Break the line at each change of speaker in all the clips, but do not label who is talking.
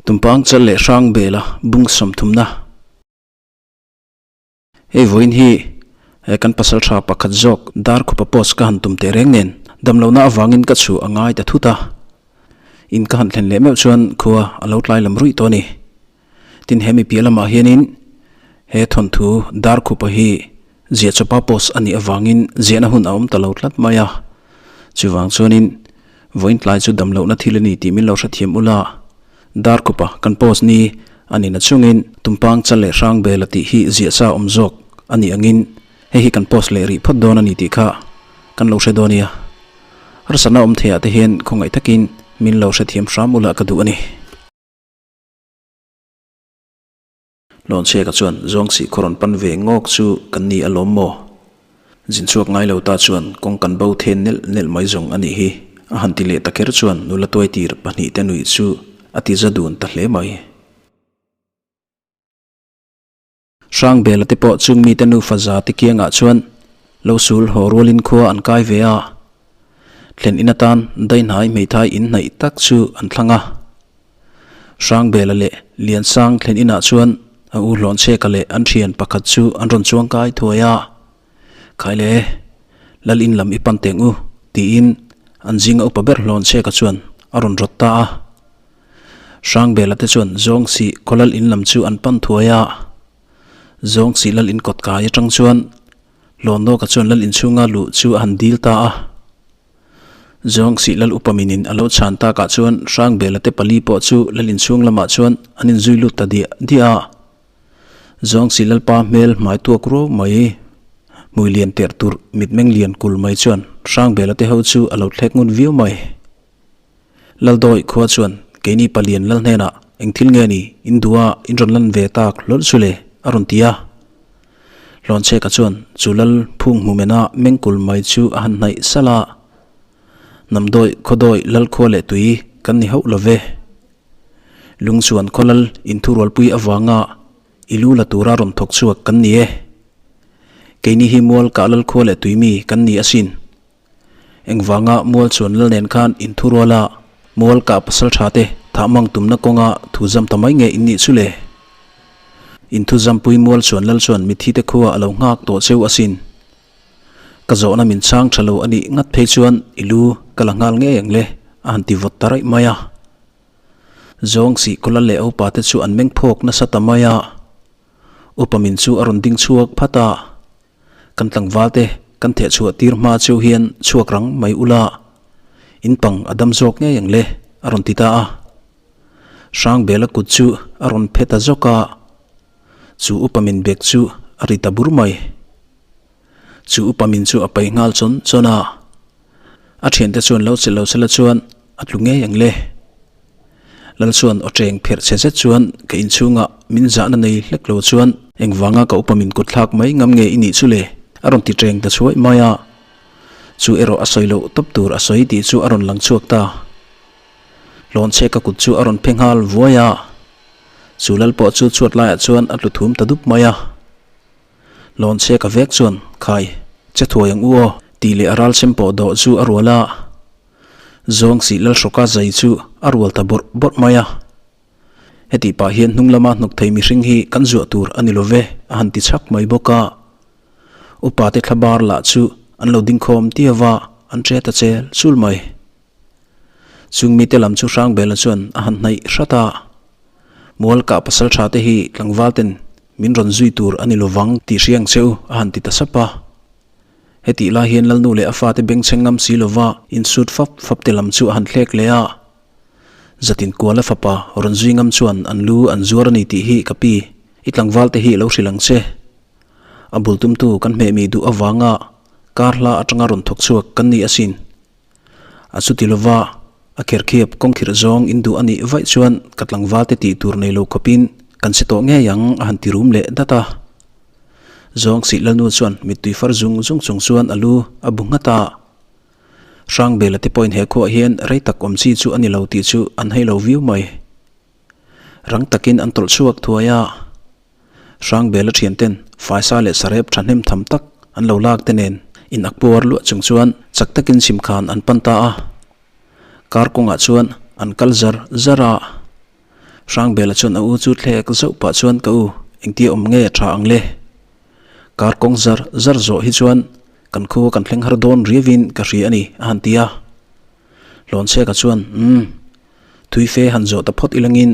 Tumpang chal leh hrang bela bung sawmthumna. Hei vawiin hi he kan pasal tha pakhat zawk dar khupa post ka han tum teh reng nen damlohna avangin ka chhuh a ngai ta thut a. In ka han thlen leh meuh chuan khua a lo tlai lam ruih tawh a ni. Tin he mipiah lamah hianin he thawnthu dar khupa hi ziah chawpa post a nih avangin ziahna hun a awm ta lo tlat mai a. Chuvang chuanin vawiin tlai chu damlohna thil a ni tih min lo hrethiam ula. Dar khupa kan post ni a ni na chungin Tumpang chal leh hrang bel a tih hi ziah sa awm zawk a nih angin hei hi kan post leh rih phawt dawn a ni tih kha kan lo hre dawn nia. Harsatna awm theiah te hian khawngaih takin min lo hrethiam hram ula ka duh a ni. Lawnchheka chuan Zawngsih khaw rawn pan ve ngawk chu kan ni alawm maw? Zin chhuak ngai lo ta chuan kawng kan bo then nelh nelh mai zawng a nih hi. A han ti leh ta kher chuan nula tuaitir pahnihte nuih chu a ti za dun ta hle mai. Hrangbela te pawh chung mite nufa za te kiangah chuan lo sul haw rualin khua an kai ve a. Thlen in atan Dainhai hmeithai in hnaih tak chu an thlang a. Hrangbela leh Liansang thlen inah chuan a u Hlawnchheka leh an thian pakhat chu an rawn chuang kai thuai a. Khaile, Lal in lam i pan teng u, tiin an zinga upa ber Hlawnchheka chuan a rawn rawt ta a. Hrangbela te chuan Zawngsih Khawlal in lam chu an pan thuai a. Zawngsih Lal in kawt kai atang chuan Hlawnawka chuan Lal inchhunga luh chu a han dil ta a. Zawngsih Lal upa minin a lo chhan takah chuan Hrangbela te pali pawh chu Lal inchhung lamah chuan an inzui lut ta diah diah a. Zawngsih Lalpa hmel hmai tuak ruau mai, hmui lian terh turh mitmeng lian kul mai chuan Hrangbela te ho chu a lo thlek ngun viau mai. Laldawi khua chuan keini palian lal hnenah eng thil nge ni in duh a in rawn lan ve tak hlawlh chu le a rawn ti a. Hlawnchheka chuan chu lal phung hmu mena mengkul mai chu a han hnaih salh a, Namdawi khawdawi lal khua leh tui kan ni hauh lo ve. Lung chuan khaw lal inthurualpui avanga i lu la tura rawn thawk chhuak kan ni e. Keini hi mual kah lal khua leh tui mi kan ni asin. Engvanga mual chuan lal nen khan inthurual a, mual kah pasal tha te thah mang tumna kawnga thu zam ta mai nge in nih chu le? Inthu zampui mual chuan lal chuan mitthi te khua a lo nghak tawh cheu asin. Ka zawhna min chhang tha lo a nih ngat phei chuan i lu ka la nghal ngei ang le, a han ti vawt ta raih mai a. Zawng sih kawla leh upa te chu an meng phawk nasa ta mai a. Upa min chu a rawn ding chhuak phat a. Kan tlangval te kan theh chhuah tir hma chu hian chhuak rang mai ula, in pang a dam zawk ngei ang le, a rawn ti ta a. Hrangbela kut chu a rawn phe ta zawk a, chu upa min bek chu a ri ta bur mai. Chu upa min chu a pai nghal chawn chawn a, a thiante chuan lo che lo sela chuan a tlu ngei ang le. Lal chuan aw cheng pherh chhe zet chuan ka inchhungah min zahna nei hlek lo chuan engvanga ka upa min kut thlak mai ngam nge i nih chu le? a rawn ti cheng ta chhuaih mai a. Chu erawh a sawi loh tawp tur a sawi tih chu a rawn lang chhuak ta. Hlawnchhe ka kut chu a rawn phe nghal vuai a. Chu lal pawh chu chhuat laiah chuan a tlu thum ta dup mai a. Hlawnchhe ka vek chuan, Khai, che thuai ang u aw, tih leh a ral sem pawh dawh chu a rual a. Zawng sih Lalhrawka zai chu a rual ta bawrh bawrh mai a. Hetih pah hian hnung lama hnawk thei mihring hi kan zuah tur a ni lo ve, a han ti chhak mai bawk a. Upa te thlabar lah chu an lo ding khawm tia va, an ṭe ta chel chul mai. Chung mite lam chu Hrangbela chuan a han hnaih hrat a. Mual kah pasal ṭha te hi tlangval ten min rawn zui tur a ni lo vang tih hriang che u, a han ti ta sap a. Hetih lai hian Lalnu leh a fate bengchheng ngam si lova insut fap fap te lam chu a han thlek leh a. Zatin kuala fapa rawn zui ngam chuan an lu an zuar a ni tih hi ka pi, i tlangval te hi lo hrilh ang che. A bul tumtu kan hmehmi duh avanga kar hla atanga rawn thawk chhuak kan ni asin. A chuti lova a kherkhiap kawngkhirh zawng in duh a nih vaih chuan ka tlangval te tih tur nei lo khawpin kan che tawh ngei ang a han ti rum leh dat a. Zawng sih Lalnu chuan mittui far zung zung chung chuan a lu a bu nghat a. Hrangbela te pawhin he khuaah hian rei tak awm chi chu a ni lo tih chu an hei lo viau mai. Rang takin an tawlh chhuak thuai a. Hrangbela thian ten faisa leh sarep thahnem tham tak an lo lak te nen in ak puar luah chung chuan chak takin chhimkhan an pan ta a. Kar kawngah chuan an kal zar zar a. Hrangbela chuan a u chu thlek zauh pah chuan ka u engtia awm nge tha ang le? Kar kawng zar zar zawh hi chuan kan khua kan thleng har dawn riauin ka hria a ni a han ti a. Hlawnchheka chuan umm thui fe han zawh ta phawt ilangin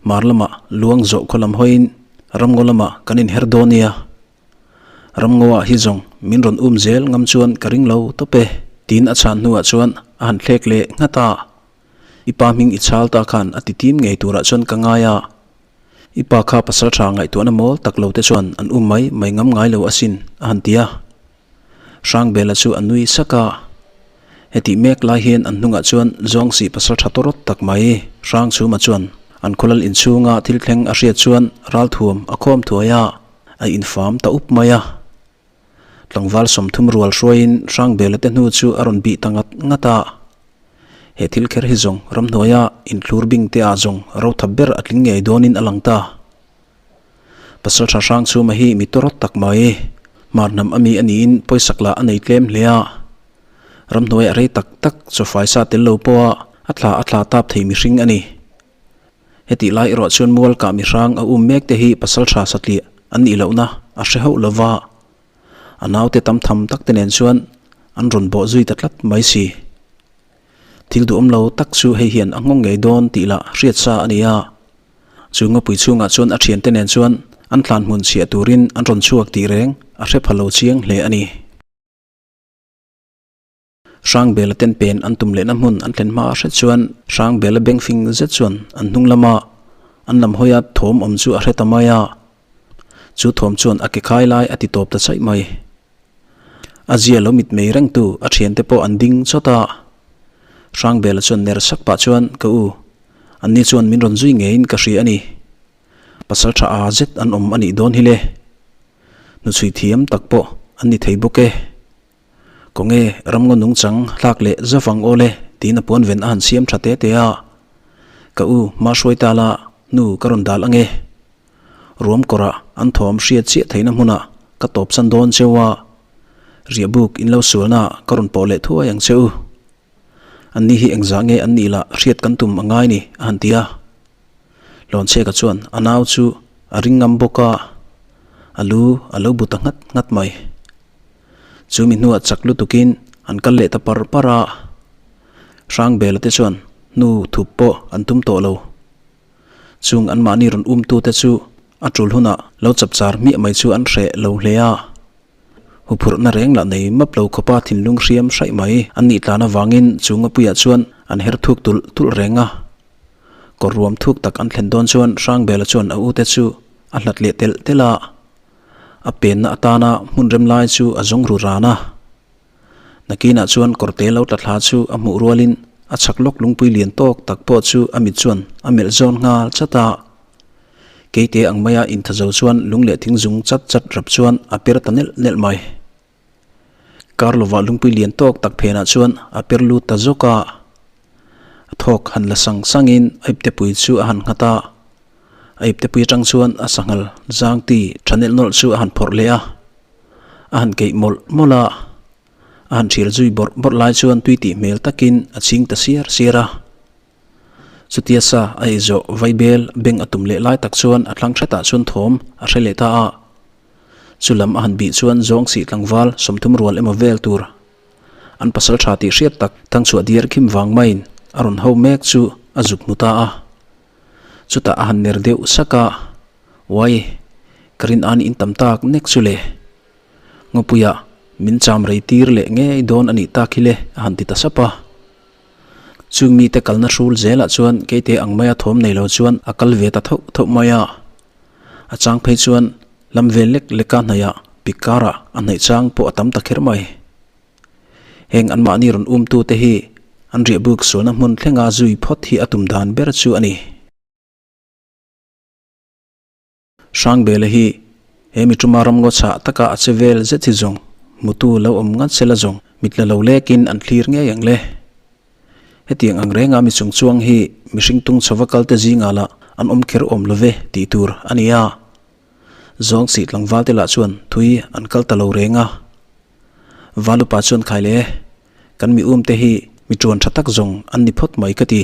hmar lamah luang zawh khaw lam hawiin ramngaw lamah kan inher dawn nia. Ramngaw ah hi zawng min rawn um zel ngam chuan ka ring lo tawp e tiin a chhan hnuah chuan a han thlek leh nghat a. I pa hming i chhal ta khan a ti tim ngei turah chuan ka ngai a. I pa kha pasal tha ngaihtuahna mawl tak lo te chuan an um mai mai ngam ngai lo asin a han ti a. Hrangbela chu a nui sak a. Hetih mek lai hian an hnungah chuan Zawngsih pasal tha tawrawt tak mai Hrangchhuma chuan an khawlal inchhunga thil thleng a hriat chuan ralthuam a khawm thuai a, a infam ta up mai a. Tlangval 30 rual hruaiin Hrangbela te hnu chu a rawn bih ta ngat ngat a. He thil kher hi zawng ramhnuaia inthlur bing te ah zawng rothap ber a tling ngei dawnin a lang ta. Pasaltha Hrangchhuma hi mi tawrawt tak mai, hmar hnam a mi a niin pawisak lah a nei tlem hle a. Ramhnuai a rei tak tak chawfai sa tel lo pawha a thla a thla tap thei mihring a ni. Hetih lai erawh chuan mual kah mihrang a um mek te hi pasaltha satliah an nih lohna a hre hauh lova, a naute tam tham tak te nen chuan an rawn bawh zui ta tlat mai si. Thil duhawm lo tak chu hei hian a nghawng ngei dawn tih lah hriat sa a ni a. Chu ngawpui chhungah chuan a thiante nen chuan an thlan hmun chhiah turin an rawn chhuak tih reng a hre pha lo chiang hle a ni. Hrangbela ten pen an tum lehna hmun an thlen hma hret chuan Hrangbela beng fing zet chuan an hnung lama an lam hawia thawm awm chu a hre ta mai a. Chu thawm chuan a ke khai lai a ti tawp ta chaih mai. A zia lo mit mei rengtu a thiante pawh an ding chawt a. Hrangbela chuan ner sak pah chuan ka u, anni chuan min rawn zui ngeiin ka hria a ni. Pasal tha a zet an awm a nih dawn hi le. Hnuchhui thiam tak pawh an ni thei bawk e. Kawnge ramngaw nungchang hlak leh zavang aw le tiin a puan ven a han siam tha te te a. Ka u hma hruai ta la nu ka rawn dal ange. Ruam kawrah an thawm hriat chiah theihna hmunah ka tawp san dawn cheu a. Riahbuk in lo sualna ka rawn pawh leh thuai ang che u. Anni hi engzah nge an nih lah hriat kan tum a ngai ni a han ti a. Hlawnchheka chuan a nau chu a ring ngam bawk a, a lu a lo bu ta nghat nghat mai. Chu mi hnuah chak lutukin an kal leh ta par par a, Hrangbela te chuan hnu thup pawh an tum tawh lo. Chung anmahni rawn umtute chu a tul hunah lo chapchar hmiah mai chu an hreh lo hle a. Huphurhna reng lah nei map lo khawpa thinlung hriam hraih mai an nih tlan avangin chu ngapuiah chuan an her thuk tulh tulh reng a. Kawr ruam thuk tak an thlen dawn chuan Hrangbela chuan a ute chu a hlat leh telh telh a. A penna atana hmun rem lai chu a zawng ru ran a. Nakinah chuan kawrte lo tla thla chu a hmuh rualin a chhak lawk lungpui lian tawk tak pawh chu a mit chuan a melh zawn nghal chat a. Keite ang maia intha zo chuan lung leh thing zung chat chat rap chuan a per ta nelh nelh mai. Kar lovah lungpui lian tawk tak phenah chuan a per lut ta zawk a. A thawk han la sang sangin a iptepui chu a han nghat a. A iptepui atang chuan a sanghal zang ti tha nelh nawlh chu a han phawrh leh a. A han keih mawlh mawlh a. A han thial zui bawrh bawrh lai chuan tui tih hmel takin a chhing ta siar siar a. Chutia sa a ei zawh vaibel beng a tum leh lai tak chuan a thlang hretah chuan thawm a hre leh ta a. Chu lam a han bih chuan zawngsih tlangval 30 rual emaw vel tur an pasal tha tih hriat tak thangchhuah diar khim vang maiin a rawn ho mek chu a zuk hmu ta a. Chutah a han ner deuh sak a, Uai, ka rin an in tam tak nek chu le. Ngawpuiah min cham rei tir leh ngei dawn a nih tak hi le a han ti ta sap a. Chung mite kalna hrul zelah chuan keite ang maia thawm nei lo chuan a kal ve ta thauh thauh mai a. A chang phei chuan lam vel lek leka hnaihah pik karah a hnaih chang pawh a tam ta kher mai. Heng anmahni rawn umtute hi an riahbuk sualna hmun thlenga zui phawt hi a tum dan ber chu a ni. Hrangbela hi he mi tuma ramngaw chhah taka a che vel zet hi zawng hmutu lo awm ngat sela zawng mit la lo lekin an thlir ngei ang le. Hetiang ang renga mi chung chuang hi mihring tung chhova kalte zingah lah an awm kher awm love tih tur a ni a. Zawng sih tlangval te lah chuan thui an kal ta lo reng a. Valupa chuan khai le, kan mi um te hi mi tuan tha tak zawng an ni phawt mai ka ti.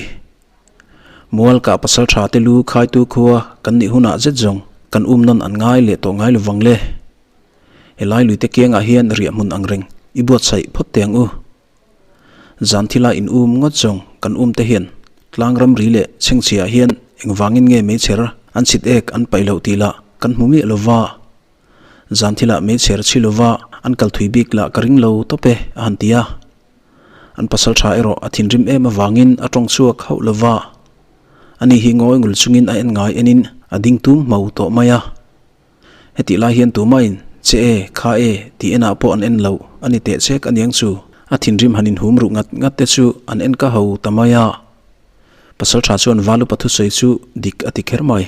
Mual kah pasal tha te lu khaitu khua kan nih hunah zet zawng kan um nawn an ngai leh tawh ngai lovang le. Helai luite kiangah hian riah hmun ang reng i buatsaih phawt teh ang u. Zan thila in um ngawt zawng kan um te hian tlang ramri leh chhengchhiah hian engvangin nge meichher an chhit ek an paih loh tih lah kan hmu miah lova. Zan thilah meichher chhi lova an kal thui bik lah ka ring lo tawp e a han ti a. An pasal tha erawh a thinrim em avangin a tawng chhuak hauh lova. Ani hi ngawi ngul chungin a en ngai enin a ding tum hmo tawh mai a. Hetih lai hian tumahin che e, kha e tih enah pawh an en loh a ni teh chek aniang chu. A thinrim han inhum ruh ngat ngat te chu an en ka ho ta mai a. Pasal tha chuan Valupa thusawi chu dik a ti kher mai.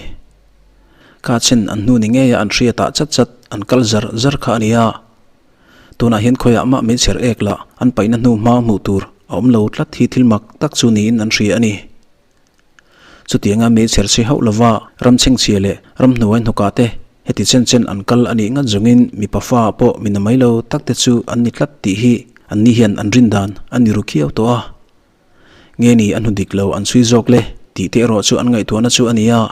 Kha chen an hnu ni ngeia an hriatah chat chat an kal zar zar kha a nia. Tunah hian khawiah mah meichher ek lah an paihna hnu hma hmuh tur a awm lo tlat hi thil mak tak chu niin an hria a ni. Chutianga meichher chhi hauh lova ram chhengchhia leh ramhnuai hnawkah te heti chen chen an kal a nih ngat zawngin mipa fa pawh mi na mai lo tak te chu an ni tlat tih hi anni hian an rin dan a ni ru khiau tawh a. Nge ni a hnu dik lo an chhui zawk le tih te erawh chu an ngaihtuahna chu a ni a.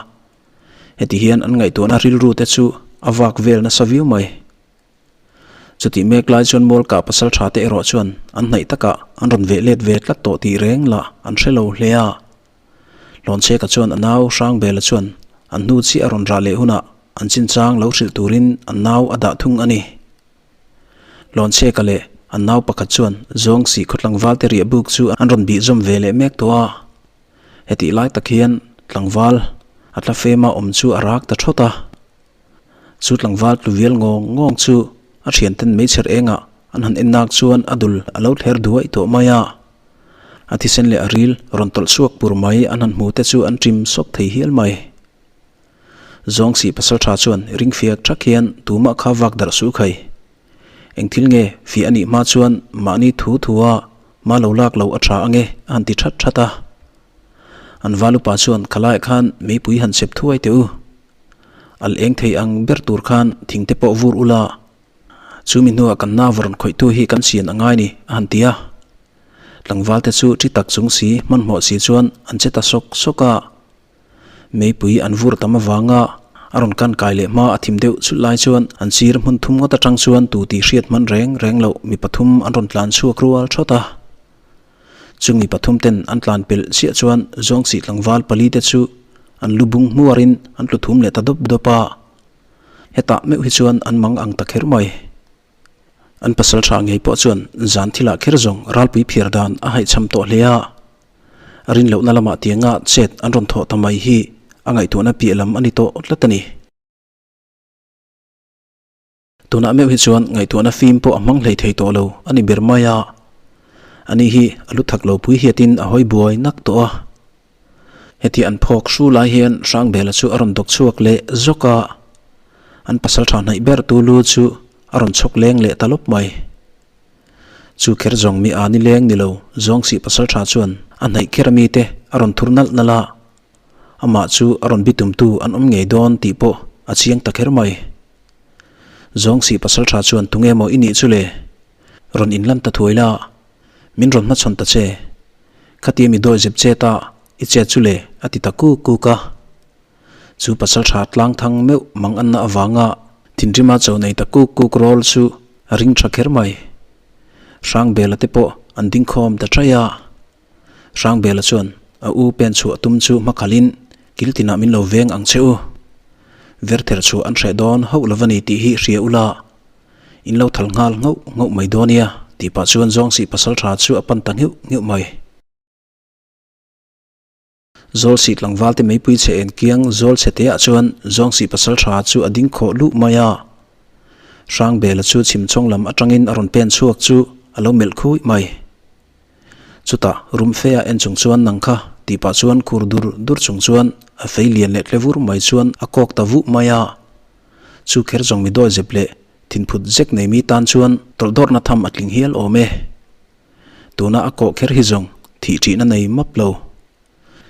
Heti hian an ngaihtuahna rilru te chu a vak vel nasa viau mai. Chutih mek lai chuan Mawlkah pasal tha te erawh chuan an hnaih takah an rawn veh let ve tlat tawh tih reng lah an hre lo hle a. Hlawnchheka chuan a nau Hrangbela chuan an hnu chiah a rawn rah leh hunah an chinchang lo hrilh turin an nau a dah thung a ni. Hlawnchheka leh an nau pakhat chuan Zawngsih khaw tlangval te riah buk chu an rawn bih zawm ve leh mek tawh a. Hetih lai tak hian tlangval a tla fema awm chu a rak ta thawt a. Chu tlangval tlu vial ngawng ngawng chu a thianten meichher engah an han en nak chuan a dul a lo thler duaih tawh mai a. A thisen leh a ril rawn tawlh chhuak pur mai an han hmu te chu an ṭim sawk thei hial mai. Zawngsih pasal tha chuan ring fiak thak hian tumah kha vak darh suh khai. Eng thil nge fiah a nih hma chuan mahni thu thu a ma lo lak lo a tha ange a han ti that that a. An valupa chuan khalaiah khan meipui han chep thuai teh u. Al eng thei ang ber tur khan thing te pawh vur ula, chu mi hnuah kan nau rawn khawihtu hi kan sian a ngai ni, a han ti a. Tlangval te chu thi tak chung si hmanhmawh si chuan an che ta sawk sawk a. Meipui an vur tam avanga a rawn kan kai leh hma a thim deuh chulh lai chuan an sir hmun thum ngawt atang chuan tu tih hriat hman reng reng loh mi pathum an rawn tlan chhuak rual thawt a. Chung mi pathum ten an tlan pelh chiah chuan Zawngsih tlangval pali te chu an lu bung hmuarin an tlu thum leh ta dawp dawp a. Hetah meuh hi chuan an mang ang ta kher mai. An pasal tha ngei pawh chuan zan thilah kher zawng ralpui phiar dan a haihchham tawh hle a. A rin lohna lamah tianga chet an rawn thawh ta mai hi a ngaihtuahna piah lam a ni tawh tlat a ni. Tunah meuh hi chuan ngaihtuahna fim pawh a hmang hlei thei tawh lo a ni ber mai a. Ani hi a lu thak lo pui hiatin a hawi buai nak tawh a. Heti an phawk hru lai hian Hrangbela chu a rawn dawk chhuak leh zawk a. An pasal tha hnaih ber tu lu chu a rawn chhawk leng leh ta lawp mai. Chu kher zawng mi a ni leng ni lo Zawngsih pasal tha chuan a hnaih kher ami te a rawn thur nalh nalh a. Amah chu a rawn bitumtu an awm ngei dawn tih pawh a chiang ta kher mai. Zawngsih pasal tha chuan tunge maw i nih chu le? Rawn inlan ta thuai la, min rawn hmachhawn ta che. Khatia mi dawi zep chet a, i chet chu le a ti ta kuk kuk a. Chu pasal tha tlang thang meuh mang anna avanga thinrima cho nei ta kuk kuk rawl chu a ring tha kher mai. Hrangbela te pawh an ding khawm ta chai a. Hrangbela chuan a u pen chhuah tum chu hmakhalhin kil tinah min lo veng ang che u. Verther chhuah an hreh dawn hauh lo va ni tih hi hria ula, in lo thal nghal nghauh nghauh mai dawn nia tih pah chuan Zawngsih pasal tha chu a pan ta ngheuh ngheuh mai. Zawlsih tlangval te meipui chhe en kiang zawl chhe te ah chuan Zawngsih pasal tha chu a ding khawh luh mai a. Hrangbela chu chhimchawng lam atangin a rawn pen chhuak chu a lo melh khuih mai. Chutah rum fe a en chung chuan nang kha tih pah chuan khur dur dur chung chuan a fei lian leh tle vur mai chuan a kawk ta vuh mai a. Chu kher zawng mi dawi zep leh thinphut zek nei mi tan chuan tawlh dawrhna tham a tling hial awm e. Tuna a kawh kher hi zawng thih ṭihna nei map lo.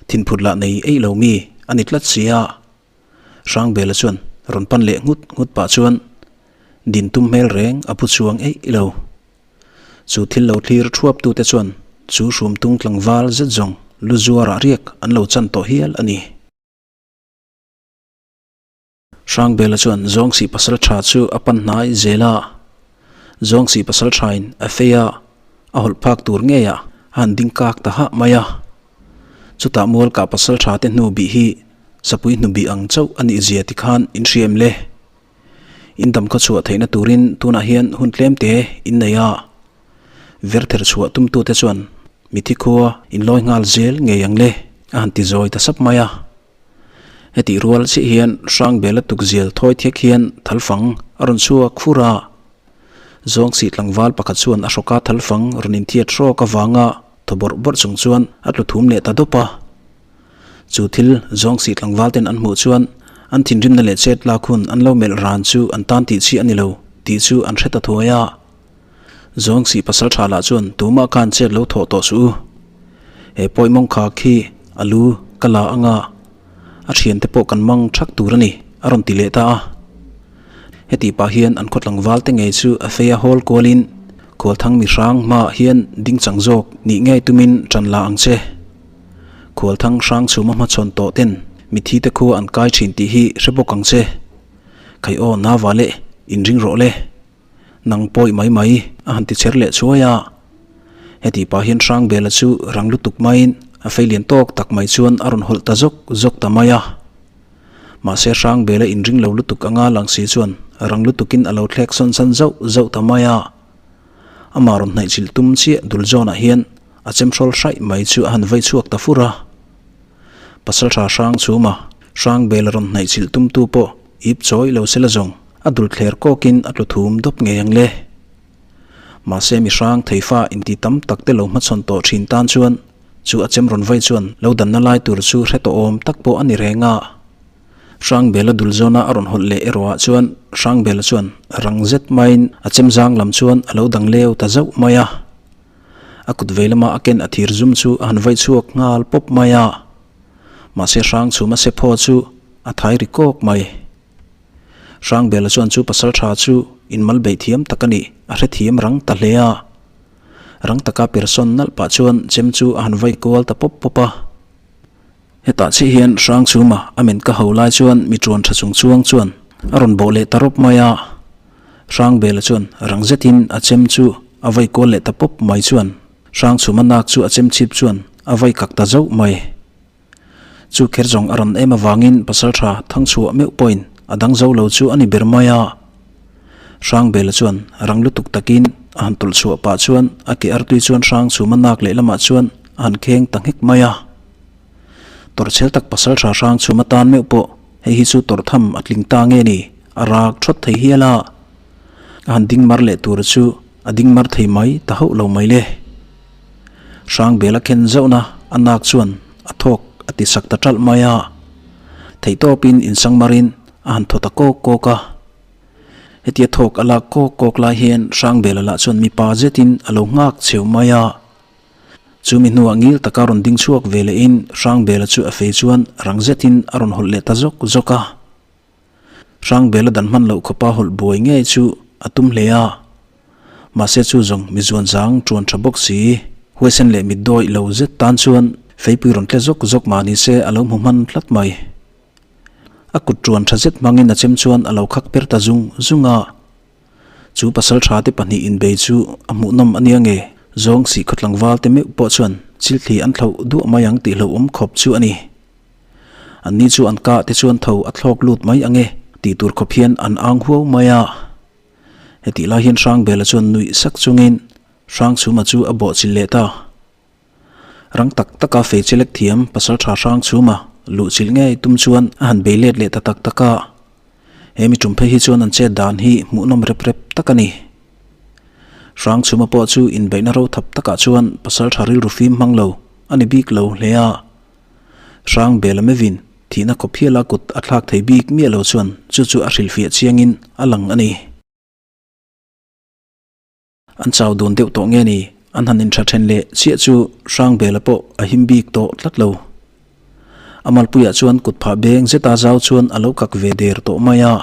Thinphut lah nei eih lo mi a ni tlat si a. Hrangbela chuan rawn pan leh nghut nghut pah chuan din tum hmel reng a pu chuang eih lo. Chu thil lo thlir thuap tute chuan chu hrum tung tlangval zet zawng lu zuarah riak an lo chan tawh hial a ni. Hrangbela chuan Zawngsih pasal tha chu a pan hnai zel a, Zawngsih pasal thain a fei a, a hawlh phak tur ngeiah a han ding kak ta hah mai a. Chutah Mualkah pasal tha te hnu bih hi sapui hnu bih ang chauh a nih zia tikhan in hria em le? In dam khaw chhuah theihna turin tunah hian hun tlem te in nei a, verther chhuah tumtute chuan mithi khua in lawi nghal zel ngei ang le a han ti zawi ta sap mai a. Hetih rual chiah hian Hrangbela tukzial thawi thek hian thalfang a rawn chhuak fur a. Zawngsih tlangval pakhat chuan a hrawka thalfang rawn inthiat hrawk avanga thaw bawrh bawrh chung chuan a tlu thum leh ta dawp a. Chu thil Zawngsih tlangval ten an hmuh chuan an thinrimna leh chet lak hun an lo melh ran chu an tan tih chi a ni lo tih chu an hre ta thuai a. Zawngsih pasal tha lah chuan tumah khan chet lo thawh tawh suh u. He pawi mawng kha khi a lu ka la anga a thiante pawh kan mang thak tur a ni a rawn ti leh ta a. Heti pah hian an khaw tlangval te ngei chu a feia hawl kualin Khualthang mi hrang hmaah hian ding chang zawk nih ngei tumin tan la ang che. Khualthang hrang chhuma hmachhawn tawh ten mithi te khua an kai thin tih hi hre bawk ang che. Khai aw nava leh inring rawh le. Nang pawi mai mai a han ti cher leh chuai a. Heti pah hian Hrangbela chu rang lutuk maiin a fei lian tawk tak mai chuan a rawn hawlh ta zawk zawk ta mai a. Mahse Hrangbela inring lo lutuk anga lang si chuan rang lutukin a lo thlek sawn san zauh zauh ta mai a. Amah rawn hnaihchilh tum chiah dul zawnah hian a chemhrawl hraih mai chu a han vei chhuak ta fur a. Pasaltha Hrang chhuma Hrangbela rawn hnaihchilh tumtu pawh ip chawi lo se la zawng. A dul thler kawkin a tlu thum dawp ngei ang le. Mahse mi hrang theifa inti tam tak te lo hmachhawn tawh thin tan chuan chu a chem rawn vai chuan lo danna lai tur chu hre tawh awm tak pawh a ni reng a. Hrangbela dul zawna a rawn hawlh leh erawhah chuan Hrangbela chuan rang zet maiin a chem zang lam chuan a lo dang leu ta zauh mai a. A kut vei lama a ken a thir zum chu a han vai chhuak nghal pawp mai a. Mahse hrang chhuma sephaw chu a thai ri kawk mai. Hrangbela chuan chu pasal tha chu inmal beih thiam tak a nih a hrethiam rang ta hle a. Rang taka persawn nalh pah chuan chem chu a han vai kual ta pawp pawp a. Hetah chiah hian Hrangchhuma a men ka ho lai chuan mi tuan tha chung chuang chuan a rawn bawh leh ta rawp mai a. Hrangbela chuan rang zetin a chem chu a vai kual leh ta pawp mai chuan Hrangchhuma nak chu a chem chhip chuan a vai kak ta zauh mai. Chu kher zawng a rawn em avangin Pasaltha Thangchhuah meuh pawhin a dang zo lo chu a ni ber mai a. Hrangbela chuan rang lutuk takin a han tawlh chhuah pah chuan a ke artui chuan hrang chhuma nak leh lamah chuan a han kheng ta nghek mai a. Tawrhchhel tak Pasaltha hrang chhuma tan meuh pawh hei hi chu tawrh tham a tling ta nge ni a rak thawt thei hial a. A han ding mar leh tur chu a ding mar thei mai ta hauh lo mai le. Hrangbela khen zauhna a nak chuan a thawk a ti sak ta ṭalh mai a. Theihtawpin insangmarin a han thaw ta kawk kawk a. Hetia thawk a lak kawk kawk lai hian Hrangbela lah chuan mipa zetin a lo nghak cheu mai a. Chu mi hnuah ngil taka rawn ding chhuak ve lehin Hrangbela chu a fei chuan rang zetin a rawn hawlh leh ta zawk zawk a. Hrangbela dan hman loh khawpa hawlh buai ngei chu a tum hle a. Mahse chu zawng mi zuan zang ṭuan ṭha bawk si, huaisen leh mit dawih lo zet tan chuan feipui rawn tle zawk zawk mah ni se a lo hmu hman tlat mai. A kut ṭuan ṭha zet hmangin a chem chuan a lo khak per ta zung zung a. Chu pasal ṭha te pahnih inbei chu a hmuhnawm a nia nge? Zawng sih khaw tlangval te meuh pawh chuan chilthli an thlauh duah mai ang tih hlauhawm khawp chu a ni. Anni chu an kah te chuan tho a thlawk lut mai ang e tih tur khawp hian an ang huau mai a. Hetih lai hian Hrangbela chuan nuih sak chungin Hrangchhuma chu a bawhchilh leh ta. Rang tak taka fei chelek thiam Pasaltha Hrangchhuma luhchilh ngei tum chuan a han bei let leh ta tak tak a. He mi tum phei hi chuan an chet dan hi hmuhnawm rep rep tak a ni. Hrangchhuma pawh chu inbeihna ro thap takah chuan Pasaltha rilru fim hmang lo a ni bik lo hle a. Hrangbela mevin thihna khawp hiala kut a thlak thei bik miah lo chuan chu chu a hrilhfiah chiangin a lang a ni. An chau dun deuh tawh nge ni an han intha then leh chiah chu Hrangbela pawh a him bik tawh tlat lo. A malpuiah chuan kut phah beng zeta zau chuan a lo kak ve der tawh mai a.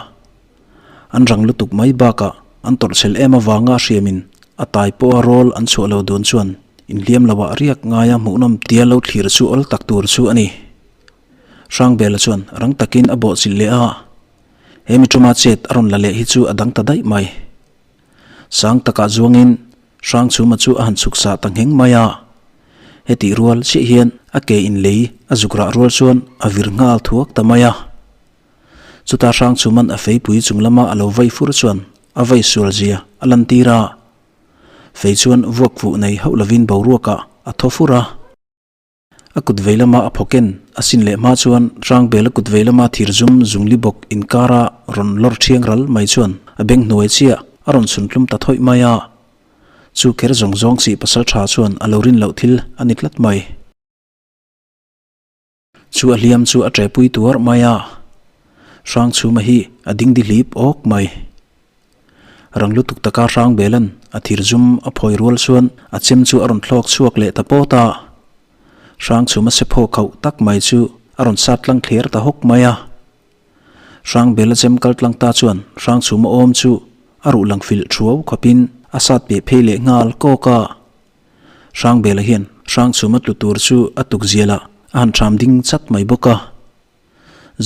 An rang lutuk mai bakah an tawrhchhel em avanga hriamin a tai pawha rawl an chhuah lo dun chuan. Inhliam loah riak ngaia hmuhnawm tia lo thlir chu awl tak tur chu a ni. Hrangbela chuan rang takin a bawhchilh leh a, he mi tuma chet a rawn la leh hi chu a dang ta daih mai. Sang takah zuangin Hrangchhuma chu a han chhuk sah ta ngheng mai a. Hetih rual chiah hian a ke in lei a zuk rah rual chuan a vir nghal thuak ta mai a. Chutah Hrangchhuman a feipui chung lama a lo vai fur chuan a vai sual zia a lantir a. Fei chuan vuak fuh nei hauh lovin boruakah a thaw fur a. A kut vei lama a phawken a sin leh hma chuan Hrangbela kut vei lama thir zum zungli bawk inkara rawn lawr thiang ral mai chuan a beng hnuai chiah a rawn chhun tlum ta thawih mai a. Chu kher zawng zawng sih pasal tha chuan a lo rin loh thil a ni tlat mai. Chu a hliam chu a ṭepui tuar mai a, Hrangchhuma hi a ding di hlip awk mai. Rang lutuk taka Hrangbela'n a thir zum a phawi rual chuan a chem chu a rawn thlawk chhuak leh ta pawt a. Hrangchhuma se phaw khauh tak mai chu a rawn sat tlang thler ta hawk mai a. Hrangbela chem kal tlang ta chuan Hrangchhuma awm chu a ruh lang filh thuau khawpin a sat peh phei leh nghal kawk a. Hrangbela hian Hrangchhuma tlu tur chu a tuk zialah a han ṭham ding chat mai bawk a.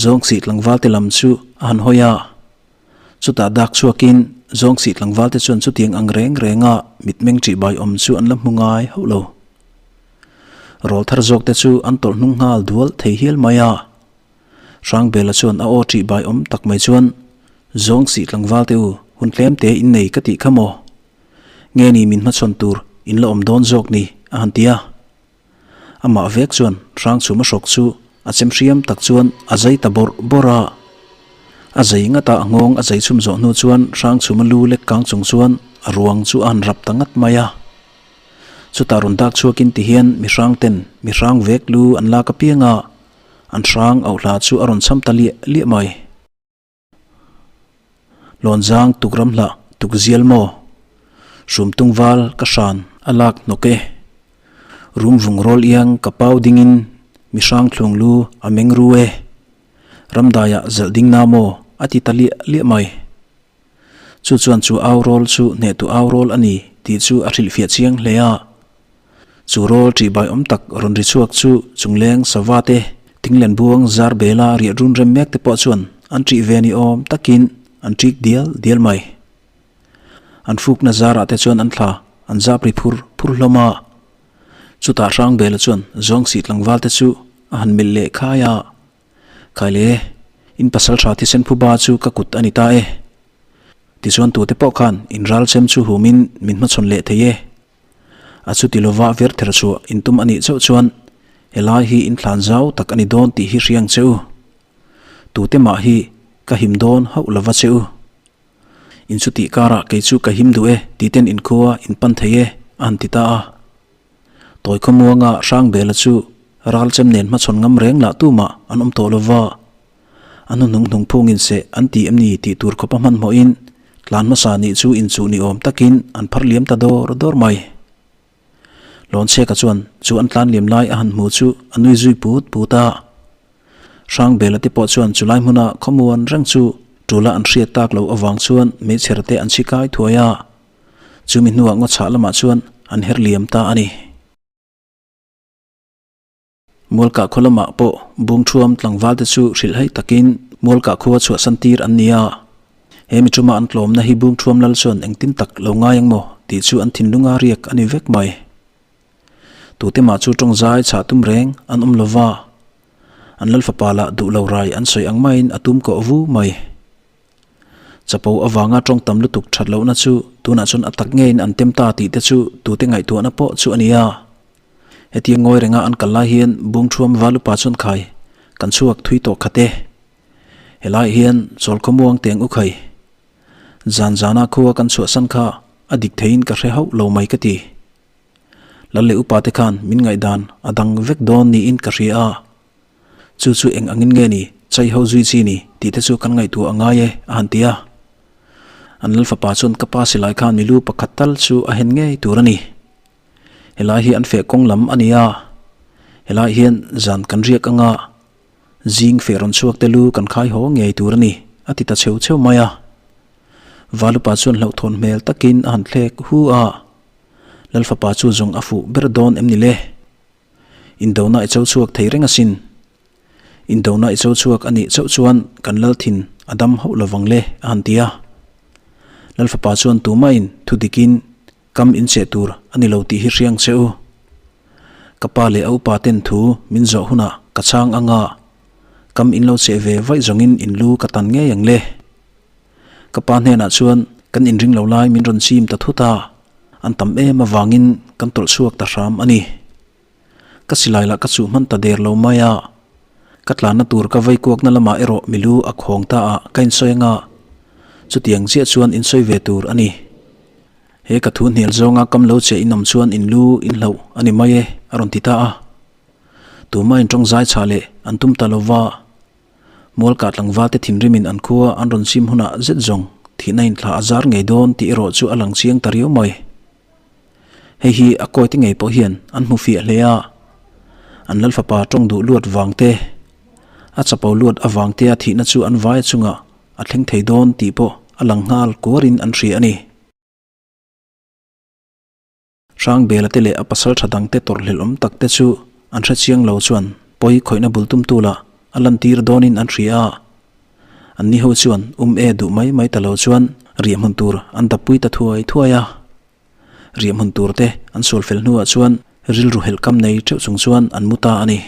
Zawngsih tlangvalte lam chu a han hawi a. Chutah dak chhuakin Zawngsih tlangvalte chuan chutiang ang reng renga mitmeng ṭihbai awm chu an la hmu ngai hauh lo. Rawlthar zawkte chu an tawlh hnung nghal dual thei hial mai a. Hrangbela chuan a aw ṭihbai awm tak mai chuan, Zawngsih tlangvalte u, hun tlemte innei ka tih kha maw? Nge ni min hmachhawn tur in la awm dawn zawk ni? a han ti a. Amah vek chuan Hrangchhuma hrawk chu a chem hriam tak chuan a zai ta bawrh bawrh a. A zai ngat a, a nghawng a zai chhum zawh hnu chuan Hrangchhuma lu lek kang chung chuan a ruang chu a han rap ta ngat mai a. Chutah rawn dak chhuakin ti hian mi hrang ten mi hrang vek lu an lak apiang a, an hrang auhla chu a rawn cham ta liah liah mai. Lawnzang tuk ram hlah tuk zial maw? Hrum tung val ka hran a lak hnawk e. Rum vung rawl iang ka pau dingin mi hrang thlung lu a meng ru e. Ramdaiah zalh ding na maw a ti ta liah liah mai. Chu chuan chu au rawl chu hnehtu au rawl a ni tih chu a hrilhfiah chiang hle a. Chu rawl ṭihbai awm tak rawn ri chhuak chu chungleng sava te, thinglen buang zar bela riah run rem mek te pawh chuan an ṭih ve ni awm takin an ṭik dial dial mai. An fukna zarah te chuan an thla an zap ri phur phur hlawm a. Chutah Hrangbela chuan Zawngsih tlangval te chu a han melh leh khai a. Khaile, in pasal ṭha thisen phuba chu ka kut a ni ta e. Tichuan tute pawh khan in ral chem chu humin min hmachhawn leh thei e. A chuti lova ver ther chhuah in tum a nih chauh chuan helai hi in thlan zau tak a ni dawn tih hi hriang che u. Tute mah hi ka him dawn hauh lova che u. In chutih karah kei chu ka him duh e tih ten in khua in pan thei e a han ti ta a. Tawi khawmuanga Hrangbela chu ralchem nen hmachhawn ngam reng lah tumah an awm tawh lova. A hnuhnung hnung phungin seh an ti em ni tih tur khawpa hmanhmawhin tlan hmasa nih chu inchuh ni awm takin an phar liam ta dawr dawr mai. Lawnchheka chuan chu an tlan liam lai a han hmu chu a nui zui put put a. Hrangbela te pawh chuan chulai hmuna khawmuan reng chu tula an hriat tak loh avang chuan meichher te an chhi kai thuai a. Chumi hnuah ngaw chhah lamah chuan an her liam ta a ni. Mualkah khaw lamah pawh Bungthuam tlangvalte chu hrilhhaih takin Mualkah khua chhuahsan tir an ni a. He mi chuma an tlawmna hi Bungthuam lal chuan engtin tak lo ngai ang maw tih chu an thinlunga riak a ni vek mai. Tute mah chu tawngzai chhah tum reng an awm lova, an lal fapa lah duh lo rai an sawi ang maiin a tum kawh vu mai. Chapo avanga tawng tam lutuk that lohna chu tunah chuan a tak ngeiin an tem ta tih te chu tute ngaihtuahna pawh chu a ni a. Hetia ngawi renga an kal lai hian Bungthuam Valupa chuan khai kan chhuak thui tawh khat e. Helaiah hian chawl khawmuang teng u khai. Zan zana khua kan chhuahsan kha a dik theiin ka hre hauh lo mai ka ti. Lal leh upa te khan min ngaihdan a dang vek dawn niin ka hria a. Chu chu eng angin nge ni chai ho zui chi ni tih te chu kan ngaihtuah a ngai e a han ti a. An lal fapa chuan ka pa silai khan milu pakhat tal chu a hen ngei tur a ni. Helai hi an feh kawng lam a ni a, helai hian zan kan riak anga zing feh rawn chhuak te lu kan khai haw ngei tur a ni a ti ta cheu cheu mai a. Valupa chuan hlauhthawn hmel takin a han thlek hu a. Lal fapa chu zawng a fuh ber dawn em ni le? Indona i cho chhuak thei reng asin. Indona i cho chhuak a nih chauh chuan kan lal thin a dam hauh lovang le a han ti a. Lal fapa chuan tumahin thu dikin kam incheh tur a ni lo tih hi hriang che u. Ka pa leh a upa ten thu min zawh hunah ka chhang anga kam in lo cheh ve vaih zawngin in lu ka tan ngei ang le. Ka pa hnenah chuan kan inring lo lai min rawn chim ta thut a, an tam em avangin kan tawlh chhuak ta hram a ni. Ka silai lah ka chuh hman ta der lo mai a, ka tlanna tur ka vei kuakna lamah erawh milu a khawng ta a ka insawi anga, chutiang chiah chuan insawi ve tur a ni. He ka thu hnial zawnga kam lo che in awm chuan in lu in hlauh a ni mai e, a rawn ti ta a. Tuma in tawng zai chhah leh an tum ta lo va, Mualkah tlangval te thinrimin an khua an rawn sim hunah zet zawng thihna in thla a zar ngei dawn tih erawh chu a lang chiang ta riau mai. Hei hi a kawi te ngei pawh hian an hmu fiah hle a, an Lalfapa tawng duh luat vang te, a chapo luat avang tea thihna chu an vaia chungah a thleng thei dawn tih pawh a lang nghal kuarin an hria a ni. Hrangbela te leh a pasal tha dangte tawrhhlelh awm tak te chu an hre chiang lo chuan pawi khawihna bul tumtu lah a lantir dawnin an hria a. An ni ho chuan um e duh mai mai ta lo chuan riahhmun tur an dappui ta thuai thuai a. Riahhmun tur te an sual fel hnuah chuan rilru helh kam nei theuh chung chuan an mu ta a ni.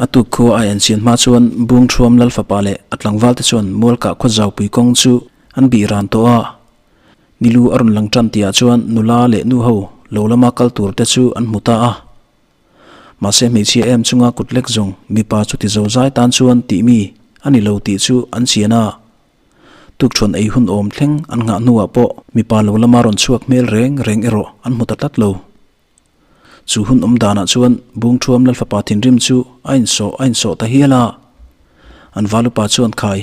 A tuk khua a enchian hma chuan Bungthuam Lalfapa leh a tlangval te chuan Mualkah khaw zaupui kawng chu an bih ran tawh a. Nilu a rawn lang tan tihah chuan nula leh nu ho lo lama kal tur te chu an hmu ta a. Mahse hmeichhia em chunga kut lek zawng mipa chu ti zo zai tan chuan tih mi a ni lo tih chu an chian a. Tukṭhuan ei hun awm thleng an nghah hnuah pawh mipa lo lama rawn chhuak hmel reng reng erawh an hmu ta tlat lo. Chu hun awm danah chuan Bungthuam Lalfapa thinrim chu a insawh a insawh ta hial a. An valupa chuan khai,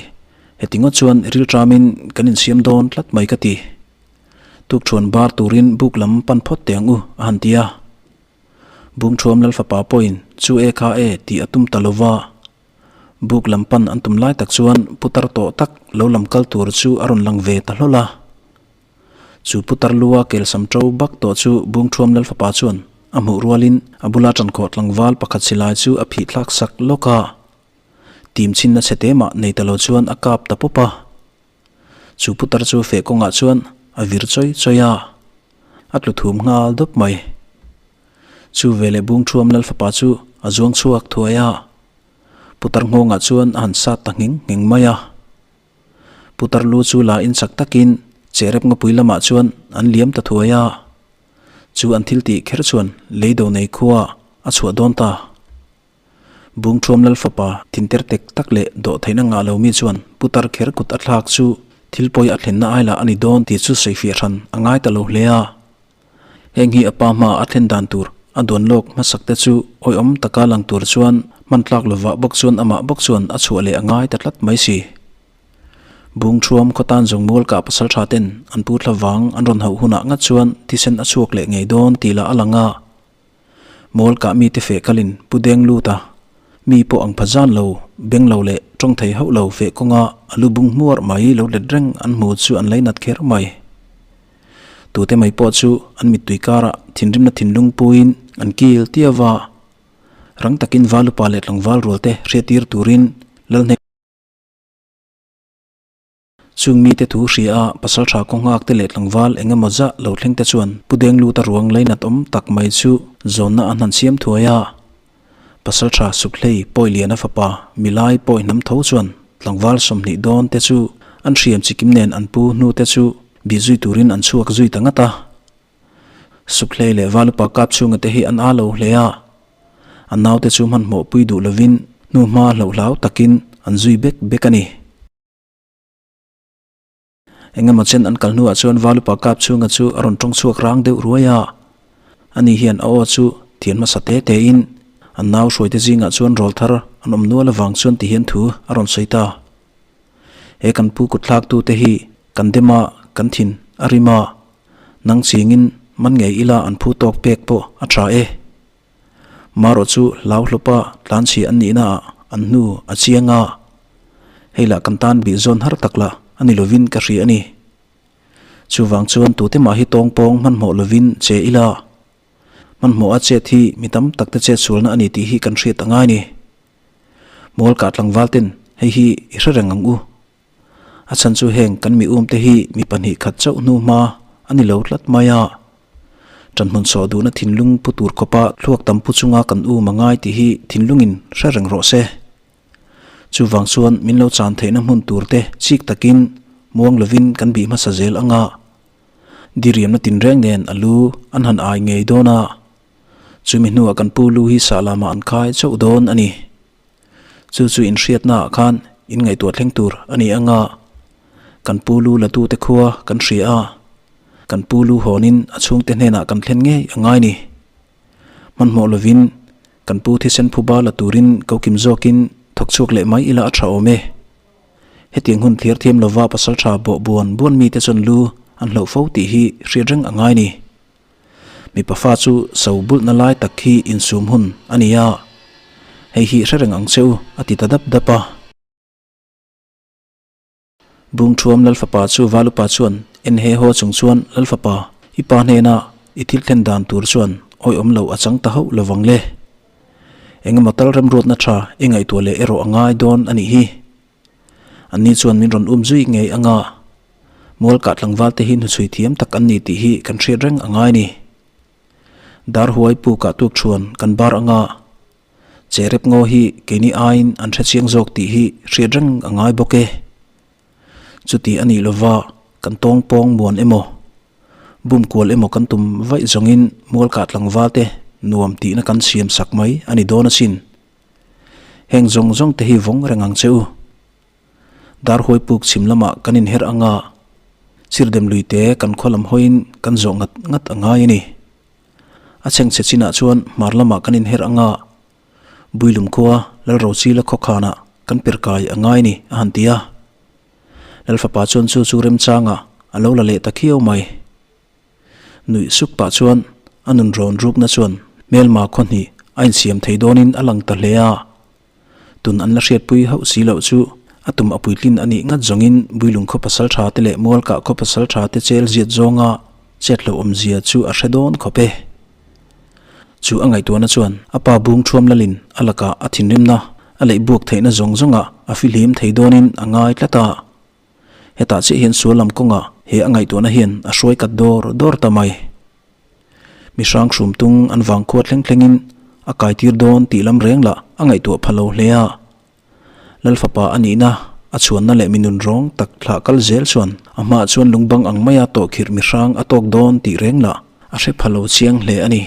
heti ngawt chuan rilṭamin kan insiam dawn tlat mai ka ti. Tukṭhuan bar turin buk lam pan phawt teh ang u a han ti a. Bungthuam Lalfapa pawhin chu e kha e tih a tum ta lo va. Buk lam pan an tum lai tak chuan putar tawh tak lo lam kal tur chu a rawn lang ve ta hlawl a. Chu putar lua kelsam ṭo bak tawh chu Bungṭhuam Lalfapa chuan a hmuh rualin a bula ṭankhawh tlangval pakhat silai chu a phih thlak sak lawk a. Tim chhinna chhe te mah nei ta lo chuan a kap ta pawp a. Chu putar chu feh kawngah chuan a vir chawi chawi a, a tlu thum nghal dawp mai. Chu veleh Bungṭhuam Lalfapa chu a zuang chhuak thuai a, putar nghawngah chuan a han sat ta nghing ngheng mai a. Putar lu chu la in chak takin cherep ngawpui lamah chuan an liam ta thuai a, chu an thil tih kher chuan lei do nei khua a chhuah dawn ta. Bungthuam Lal fapa thinter tek tak leh dawh theihna ngah lo mi chuan putar kher kut a thlak chu thil pawi a thlenna ai lah a ni dawn tih chu sawifiah hran a ngai ta lo hle a. Heng hi a pa hma a thlen dan tur a duan lawk hmasak te chu awihawm taka lang tur chuan hman tlak lovah bawk chuan amah bawk chuan a chhuah leh a ngai ta tlat mai si. Bungthuam khaw tan zawng mual kah pasal tha ten an pu thla vang an rawn hauh hunah ngat chuan thisen a chhuak leh ngei dawn tih lah a lang a. Mual kah mite feh kalin pu deng lut a, mi pawh ang pha zan lo, beng lo leh tawng thei hauh lo feh kawnga a lu bung hmuar mai lo let reng an hmu chu an lainat kher mai. Tute mai pawh chu an mittui karah thinrimna thinlung puiin an kil tia va. Rang takin Valupa leh tlangval rualte hriattir turin Lalhne. Chung mite thu hria a pasal tha khaw nghak te leh tlangval eng emaw zah lo thleng te chuan Pu Dengluta ruang lainat awm tak mai chu zawnna an han siam thuai a. Pasal tha Sukhlei Pawiliana fapa Milai Pawi hnam tho chuan tlangval 20 dawn te chu an hriam chikim nen an pu hnu te chu bih zui turin an chhuak zui ta ngat a. Sukhlei leh Valupa kap chhunga te hi an a lo hle a, an naute chu hmanhmawh pui duh lovin hnuhma hlauhhlau takin an zui bek bek a ni. Engemaw chen an kal hnuah chuan Valupa kap chhunga chu a rawn tawng chhuak rang deuh ruai a. Ani hian a aw chu thian hmasa te tein an nau hruaite zingah chuan rawl thar an awm nual avang chuan ti hian thu a rawn sawi ta. He kan pu kutthlak tute hi kan dem a, kan thin a rim a, nang chingin man ngei ila an phu tawk pek pawh a tha e. Marawh chu hlau hlawpa tlanchhi an nihna ah an hnu a chiang a, hei lah kan tan bih zawn har tak lah a ni lovin ka hria a ni. Chuvang chuan tute mah hi tawngpawng hmanhmawh lovin che ila. Hmanhmawh a chet hi mi tam tak te chet sualna a ni tih hi kan hriat a ngai ni. Mual kah tlangval ten hei hi i hre reng ang u. A chhan chu heng kan mi um te hi mi pahnih khat chauh hnu hma a ni lo tlat mai a. Ṭanhmun sawh duhna thinlung pu tur khawpa thluak tam pu chunga kan um a ngai tih hi thinlungin hre reng rawh se. Chuvang chuan min lo chan theihna hmun tur te chik takin muang lovin kan bih hmasa zel ang a. Diriamna tinreng nen a lu an han ai ngei dawn a. Chumi hnuah kan pu lu hi sah lamah an khai chauh dawn a ni. Chu chu inhriatnaah khan inngaihtuah thleng tur a ni ang a. Kan pu lu latute khua kan hria a. Kan pu lu hawnin a chhungte hnenah kan thlen ngei a ngai ni. Hmanhmawh lovin kan pu thisen phuba la turin ko kim zawkin thawk chhuak leh mai ila a tha awm e. Hetiang hun thlir thiam lova pasal tha bawh buan buan mite chuan lu an hloh fo tih hi hriat reng a ngai ni. Mipa fa chu so bulhna lai tak hi insum hun a ni a, hei hi hre reng ang che u a ti ta dap dap a. Bungthuam Lalfapa chu Valupa chuan en he haw chung chuan Lalfapa, i pa hnena i thil thlen dan tur chuan awihawm lo a chang ta hauh lovang le. Engemaw tal remruatna tha i ngaihtuah leh erawh a ngai dawn a nih hi. Anni chuan min rawn um zui ngei anga mual kah tlangval te hi hnuchhui thiam tak an ni tih hi kan hriat reng a ngai ni. Darhuai pukah tuk thuan kan bar anga Che rep ngaw hi keini aiin an hre chiang zawk tih hi hriat reng a ngai bawk e. Chuti a nih lova kan tawng pawng muan emaw, bum kual emaw kan tum vaih zawngin mual kah tlangval te nuam tihna kan siam sak mai a ni dawn asin. Heng zawng zawng te hi vawng reng ang che u. Darhuai puk chhim lamah kan inherh anga chirdem lui te kan khaw lam hawiin kan zawh ngat ngat a ngai a ni. A chhengchhe chinah chuan hmar lamah kan inherh anga Builum khua Lalrochila khawkhanah kan perkai a ngai ni a han ti a. Lalfapa chuan chu chu remchangah a lo la leh ta khiau mai. Nuih suk pah chuan a nun rawn rukna chuan hmelma khaw hnih a insiam thei dawnin a lang ta hle a. Tun an la hriatpui hauh si loh chu a tum a puitlin a nih ngat zawngin Builung khaw pasal tha te leh Mualkah khaw pasal tha te chel ziat zawnga chet loh awmzia chu a hre dawn khawp e. Chu a ngaihtuahna chuan a pa bung thuam lalin a lakah a thinrimna a leih buak theihna zawng zawngah a fihlim thei dawnin a ngai tlat a. Hetah chiah hian sual lam kawngah he a ngaihtuahna hian a hruai kat dawr dawr ta mai. Mi hrang hrum tung an vangkhua thleng thlengin a kaitir dawn tih lam reng lah a ngaihtuah pha lo hle a. Lal fapa a nihna, a chhuanna leh mi nun rawng tak thlah kal zel chuan a hmaah chuan lungbang ang maia tawhkhirh mi hrang a tawk dawn tih reng lah a hre pha lo chiang hle a ni.